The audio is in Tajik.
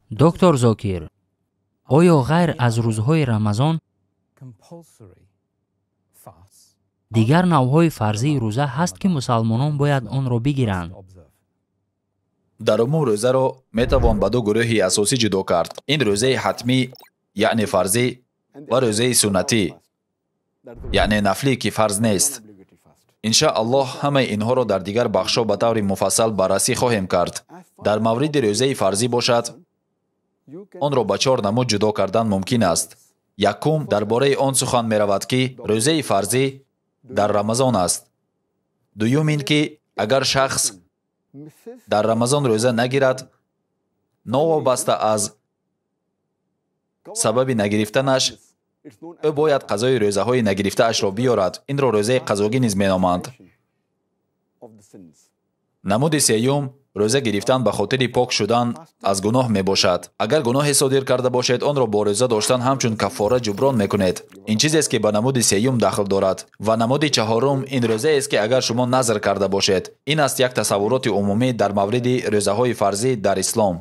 Доктор Зокир, оё ғайр аз рӯзҳои Рамазон дигар навъҳои фарзии рӯза ҳаст, ки мусалмонон бояд онро бигиранд? Дар умум рӯзаро метавон ба ду гурӯҳи асосӣ ҷудо кард. Ин рӯзаи ҳатмӣ, яъне фарзӣ, ва рӯзаи суннатӣ, яъне нафлӣ, ки фарз нест. Иншааллоҳ ҳамаи инҳоро дар дигар бахшҳо ба таври муфассал баррасӣ хоҳем кард. Дар мавриди рӯзаи фарзӣ бошад, онро ба 4 намуд ҷудо кардан мумкин аст. Якум, дар бораи он сухан меравад, ки рӯзаи фарзӣ дар Рамазон аст. Дуюм ин ки агар шахс дар Рамазон рӯза нагирад, новобаста аз сабаби нагирифтанаш, ӯ бояд қазои рӯзаҳои нагирифтаашро биёрад. Инро рӯзаи қазогӣ низ меноманд. Намуди сеюм рӯза гирифтан ба хотири пок шудан аз гуноҳ мебошад. Агар гуноҳе содир карда бошед, онро бо рӯза доштан ҳамчун каффора ҷуброн мекунед. Ин чизест, ки ба намуди сеюм дахл дорад. Ва намуди чаҳорум ин рӯзаест, ки агар шумо назр карда бошед. Ин аст як тасаввуроти умумӣ дар мавриди рӯзаҳои фарзӣ дар ислом.